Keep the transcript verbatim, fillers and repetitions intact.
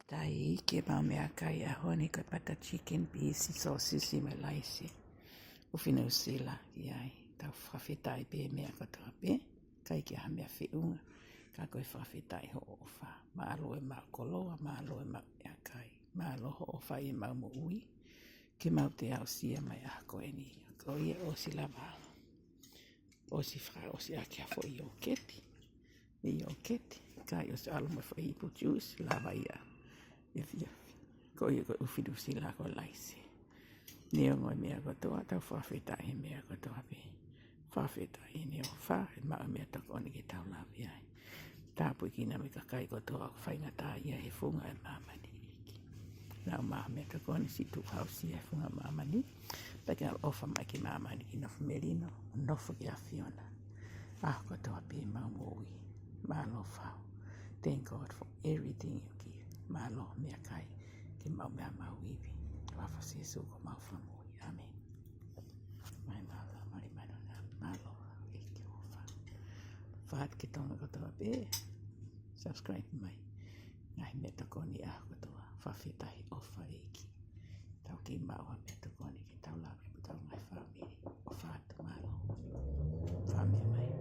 Tau ʻai ke mau meʻakai ʻaho ni ko e butter chicken, piisi sōsisi mo e laisi. ʻUfi Nuʻusila ki ai. Tau fakafetaʻi pē meʻa kotoa pē. ʻIkai ke ʻi ai ha meʻa feʻunga, ka ko e fakafetaʻi hoʻo ʻofa. Mālō e maʻu koloa, mālō e maʻu meʻakai. Mālō hoʻo ʻofa ʻi heʻemau moʻui, ke mau toe aʻusia mai ʻa e ʻaho ko eni. Ko ia ʻosi lava, ʻosi fakaʻosi ʻaki ha foʻi ʻioketi. ʻIoketi, ka ʻosi ʻalu mo e foʻi ipu juice, lava ia. ʻIo, ʻio. Ko ia ko e ʻUfi Nuʻusila ko e laisi. Neongo e meʻa kotoa, tau fakafetaʻi he meʻa kotoa pē. Fakafetaʻi he ʻofa, he maʻu e meʻatokoni ke tau lave ai. Tāpuekina mai e kakai kotoa ʻoku faingataʻaʻia he funga ʻo e māmani, ʻEiki. Nau maʻu e meʻatokoni siʻi tukuhausia he funga ʻo e māmani. Pea ke ʻaloʻofa mai ki māmani, ki nofo melino, nofo ki ʻAfiona. ʻAho kotoa pē ʻemau moʻui. Mālō Fau. Thank God for everything you give. Mālō meʻakai ke maʻu mei heʻemau ivi. Huafa ʻo Sīsū ko homau Fakamoʻui. ʻĀmeni. Mai mālō, mali mai nona, mālō, ʻEiki ʻofa. Fāʻaki Tonga kotoa pē, subscribe mai. Ngaahi meʻatokoni ʻaho kotoa, fakafetaʻi ʻofa ʻEiki. Tau kei maʻu ha meʻatokoni ke tau lave